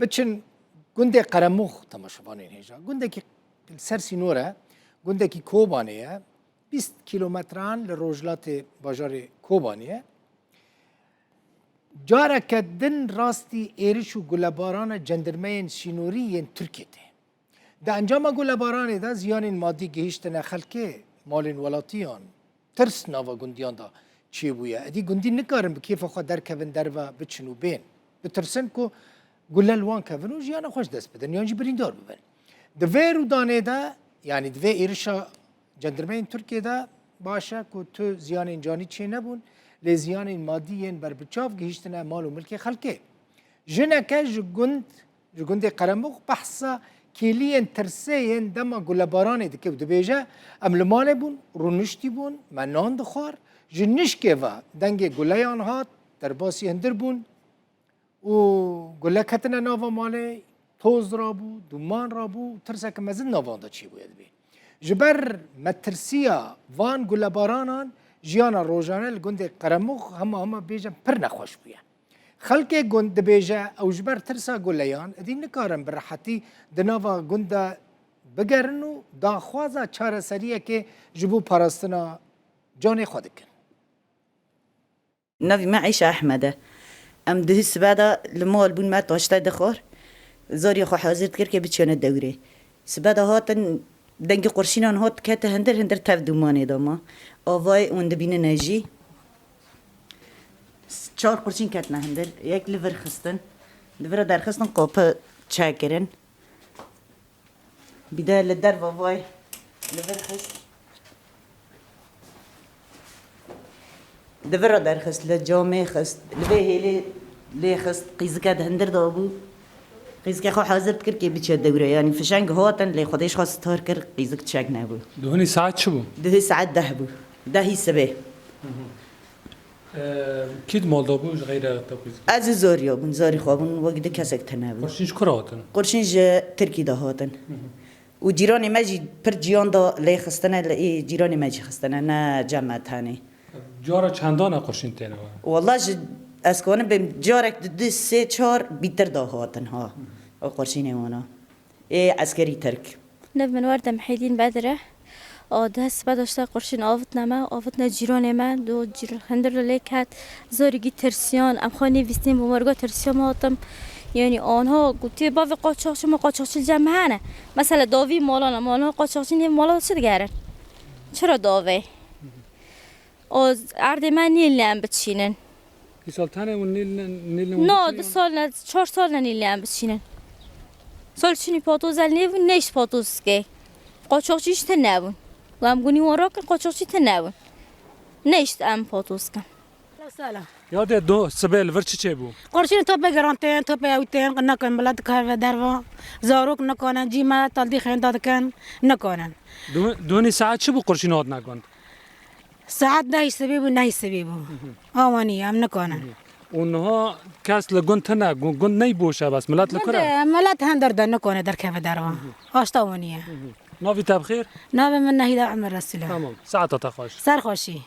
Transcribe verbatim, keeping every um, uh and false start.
Biçin gundê Qeremûx, temaşevanên hêja. Gundekî li ser sînor e, gundekî Kobanê ye. Bîst kîlometran li rojhilatê bajarê Kobanê ye. Careke din rastî êriş û gulebarana cendirmeyên sînorî yên Tirkiyê tê. Di encama gulebaranê de ziyanên madî gihîştine xelkê, malên welatiyan, tirs nava gundiyan de çêbûye. Êdî gundî nikarin bi kêfa xwe derkevin derve biçin û bên. Ditirsin ku gule li wan kevin û jiyana xwe ji dest bidin yan jî birîndar bibin. Di vê rûdanê de, yanî di vê êrişa cendirmeyên Tirkiyê de baş e ku tu ziyanên canî çênebûn, lê ziyanên madî yên berbiçav gihîştine mal û milkê xelkê. Jineke ji gund, ji gundê Qeremûx behsa kêliyên tirsê yên dema gulebaranê dike û dibêje, em li malê bûn, rûniştî bûn, me nan dixwar, ji nişkê ve dengê guleyan hat, derbasî hundir bûn û gule ketine nava malê, toz rabû, duman rabû, tirseke mezin nava wan de çêbûye dibê. Ji ber metirsiya van gulebaranan jiyana rojane li gundê Qeremûx hema hema bêjin pir nexweş bûye. Xelkê gund dibêje, ew ji ber tirsa guleyan êdî nikarin bi rehetî di nava gund de bigerin û daxwaza çareseriyekê ji bo parastina canê xwe dikin. Navê me Eyşe Ehmed e. Em duhî sibe de li mal bûn, me taştay dixwar. Zariya xwe hazir dikir ke biçiyane dewrê. Sibe de hatin, dengê qurşînan hat, kete hindir hindir tev dûmanê de ma. Avayê hûn dibînine jî. Çar qurşîn ketine hindir. Yek li vir xistin. Li vir derxistin, qapî çekirin. Bir de li derva vay li vir xist. Li vir derxist, li camê xist, li vê hêlê lê xist, qîzike di hindir de bû. Qîzike xwe hazir dikir kê biçe dewre. Yanî fişeng hatin, lê Xwedê ji xwe sitar kir, qîzik çek nebû. Di hunî saet çi bû? Duhî saet deh bû. Dehî sibê. Ee, kî di mal de bû ji xeyra te qîzik? Ez û Zariya bûn, zarî xwe bûn, wek du kesek tune bûn. Qurşîn ji ku re hatin? Qurşîn ji Tirkî de hatin. Û cîranê me jî pir ciyan da lê xistine, li ê cîranê me jî xistine, ne cem me tenê. Cara çendan e qurşîn têne we? Walla ji, ez kanim bêm carek di du sê çar bîtir da hatin ha. O qurşînê wana. Ê eskerî Tirk. Nav min Werde Mihîdîn Bedir e. A deh sibe daşta qurşîn avitne me, avitne cîranê me, do cîr-, hindir li lê ket. Zorî gî tirsiyan, em xwe nêvîstîn, bi merga tirsiya me hatim. Yanî anha gotê bavê qaçaxçi, ma qaçaxçî li cem me hene. Mesela davî malana, malana qaçaxçî nê mala çi digerin? Çira davê? O erdê me nîl ne em biçînin. Îsal tenê hûn nîl ne, nîl ne hûn No, biçînin? Du sal ne, çar sal ne nîl ne em biçînin. Sal çinî patoz el nêbûn, neyşt patoz ke. Qaçaxçî jî tune bûn. Û em gunî wan rakin, qaçaxçî tune bûn. Neyşt em patoz kin. Sala. Ya de do sibê li vir çi çêbû? Qurşîn topê gerantên, topê ewtên, nakin milet dikeve derva. Zarok nikanin, cî me taldî xênda dikin, nikanin. Du-, dunî saet çi bû qurşîn hat ne gund? Saet dehî sibê bû, nehî sibê bû. Awanî em nikanin. Û niha kes li gund tune, gu-, gund ney boş e bes, milet li kur e? Gund, milet hindir de nikane derkeve derva. Aşta wanî ye. Navî te bi xêr? Navê min Nehîda Emer Resûl e. Tamam. Saeta te xweş. Ser xweşî.